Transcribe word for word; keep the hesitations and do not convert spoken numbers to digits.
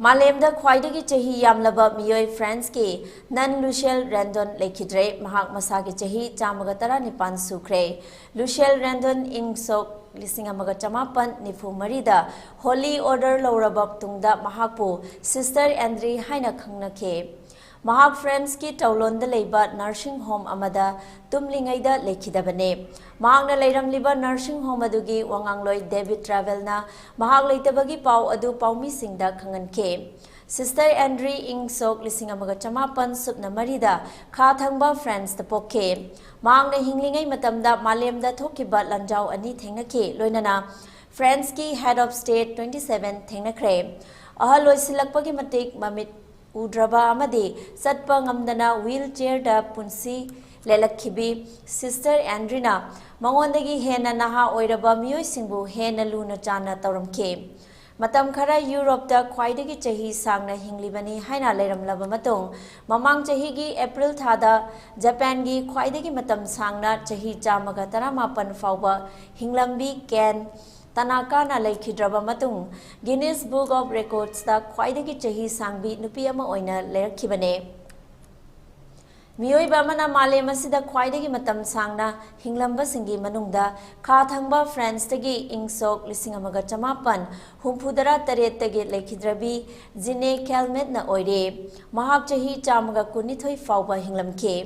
ꯃꯥꯂꯦꯝꯗ ꯈ꯭ꯋꯥꯏꯗꯒꯤ ꯆꯍꯤ ꯌꯥꯝꯂꯕ ꯃꯤꯑꯣꯏ ꯐ꯭ꯔꯥꯟꯁꯀꯤ ꯅꯟ ꯂꯨꯁꯦꯜ ꯔꯦꯟꯗꯣꯟ ꯂꯩꯈꯤꯗ꯭ꯔꯦ꯫ ꯃꯍꯥꯛ ꯃꯁꯥꯒꯤ ꯆꯍꯤ ꯆꯥꯝꯃꯒ ꯇꯔꯥꯅꯤꯄꯥꯟ ꯁꯨꯈ꯭ꯔꯦ꯫ ꯂꯨꯁꯦꯜ ꯔꯦꯟꯗꯣꯟ ꯏꯪ ꯁꯣꯛ ꯂꯤꯁꯤꯡ ꯑꯃꯒ ꯆꯃꯥꯄꯟ ꯅꯤꯐꯨ ꯃꯔꯤꯗ ꯍꯣꯂꯤ ꯑꯣꯔꯗꯔ ꯂꯧꯔꯕ ꯇꯨꯡꯗ ꯃꯍꯥꯛꯄꯨ ꯁꯤꯁꯇꯔ ꯑꯦꯟꯗ꯭ꯔꯤ ꯍꯥꯏꯅ ꯈꯪꯅꯈꯤ꯫ ꯃꯍꯥꯛ ꯐ꯭ꯔꯥꯟꯁꯀꯤ ꯇꯧꯂꯣꯟꯗ ꯂꯩꯕ ꯅꯔꯁꯤꯡ ꯍꯣꯝ ꯑꯃꯗ ꯇꯨꯝꯂꯤꯉꯩꯗ ꯂꯩꯈꯤꯗꯕꯅꯤ꯫ ꯃꯍꯥꯛꯅ ꯂꯩꯔꯝꯂꯤꯕ ꯅꯔꯁꯤꯡ ꯍꯣꯝ ꯑꯗꯨꯒꯤ ꯋꯥꯉꯥꯡꯂꯣꯏ ꯗꯦꯕꯤꯠ ꯇ꯭ꯔꯥꯚꯦꯜꯅ ꯃꯍꯥꯛ ꯂꯩꯇꯕꯒꯤ ꯄꯥꯎ ꯑꯗꯨ ꯄꯥꯎꯃꯤꯁꯤꯡꯗ ꯈꯪꯍꯟꯈꯤ꯫ ꯁꯤꯁꯇꯔ ꯑꯦꯟꯗ꯭ꯔꯤ ꯏꯪ ꯁꯣꯛ ꯂꯤꯁꯤꯡ ꯑꯃꯒ ꯆꯃꯥꯄꯟ ꯁꯨꯞꯅ ꯃꯔꯤꯗ ꯈꯥ ꯊꯪꯕ ꯐ꯭ꯔꯥꯟꯁꯇ ꯄꯣꯛꯈꯤ꯫ ꯃꯍꯥꯛꯅ ꯍꯤꯡꯂꯤꯉꯩ ꯃꯇꯝꯗ ꯃꯥꯂꯦꯝꯗ ꯊꯣꯛꯈꯤꯕ ꯂꯥꯟꯖꯥꯎ ꯑꯅꯤ ꯊꯦꯡꯅꯈꯤ, ꯂꯣꯏꯅꯅ ꯐ꯭ꯔꯥꯟꯁꯀꯤ Head of State twenty seven ꯊꯦꯡꯅꯈ꯭ꯔꯦ꯫ ꯑꯍꯜ ꯑꯣꯏꯁꯤꯜꯂꯛꯄꯒꯤ ꯃꯇꯤꯛ ꯃꯃꯤꯠ ꯎꯗ꯭ꯔꯕ ꯑꯃꯗꯤ ꯆꯠꯄ ꯉꯝꯗꯅ ꯋꯤꯜ ꯆꯤꯌꯔꯗ ꯄꯨꯟꯁꯤ ꯂꯦꯜꯂꯛꯈꯤꯕꯤ ꯁꯤꯁꯇꯔ ꯑꯦꯟꯗ꯭ꯔꯤꯅ ꯃꯉꯣꯟꯗꯒꯤ ꯍꯦꯟꯅ ꯅꯍꯥ ꯑꯣꯏꯔꯕ ꯃꯤꯑꯣꯏꯁꯤꯡꯕꯨ ꯍꯦꯟꯅ ꯂꯨꯅ ꯆꯥꯟꯅ ꯇꯧꯔꯝꯈꯤ꯫ ꯃꯇꯝ ꯈꯔ ꯌꯨꯔꯣꯞꯇ ꯈ꯭ꯋꯥꯏꯗꯒꯤ ꯆꯍꯤ ꯁꯥꯡꯅ ꯍꯤꯡꯂꯤꯕꯅꯤ ꯍꯥꯏꯅ ꯂꯩꯔꯝꯂꯕ ꯃꯇꯨꯡ, ꯃꯃꯥꯡ ꯆꯍꯤꯒꯤ ꯑꯦꯄ꯭ꯔꯤꯜ ꯊꯥꯗ ꯖꯄꯥꯟꯒꯤ ꯈ꯭ꯋꯥꯏꯗꯒꯤ ꯃꯇꯝ ꯁꯥꯡꯅ ꯆꯍꯤ ꯆꯥꯝꯃꯒ ꯇꯔꯥꯃꯥꯄꯟ ꯐꯥꯎꯕ ꯍꯤꯡꯂꯝꯕꯤ ꯀꯦꯟ ꯇꯅꯥꯀꯥꯅ ꯂꯩꯈꯤꯗ꯭ꯔꯕ ꯃꯇꯨꯡ, Guinness Book of Recordsꯇ ꯈ꯭ꯋꯥꯏꯗꯒꯤ ꯆꯍꯤ ꯁꯥꯡꯕꯤ ꯅꯨꯄꯤ ꯑꯃ ꯑꯣꯏꯅ ꯂꯩꯔꯛꯈꯤꯕꯅꯦ꯫ ꯃꯤꯑꯣꯏꯕ ꯑꯃꯅ ꯃꯥꯂꯦꯝ ꯑꯁꯤꯗ ꯈ꯭ꯋꯥꯏꯗꯒꯤ ꯃꯇꯝ ꯁꯥꯡꯅ ꯍꯤꯡꯂꯝꯕꯁꯤꯡꯒꯤ ꯃꯅꯨꯡꯗ ꯈꯥ ꯊꯪꯕ ꯐ꯭ꯔꯥꯟꯁꯇꯒꯤ ꯏꯪ ꯁꯣꯛ ꯂꯤꯁꯤꯡ ꯑꯃꯒ ꯆꯃꯥꯄꯟ ꯍꯨꯝꯐꯨꯇꯔꯥ ꯇꯔꯦꯠꯇꯒꯤ ꯂꯩꯈꯤꯗ꯭ꯔꯕꯤ ꯖꯤꯅꯦ ꯀꯦꯜꯃꯦꯠꯅ ꯑꯣꯏꯔꯦ꯫ ꯃꯍꯥꯛ ꯆꯍꯤ ꯆꯥꯝꯃꯒ ꯀꯨꯟꯅꯤꯊꯣꯏ ꯐꯥꯎꯕ ꯍꯤꯡꯂꯝꯈꯤ꯫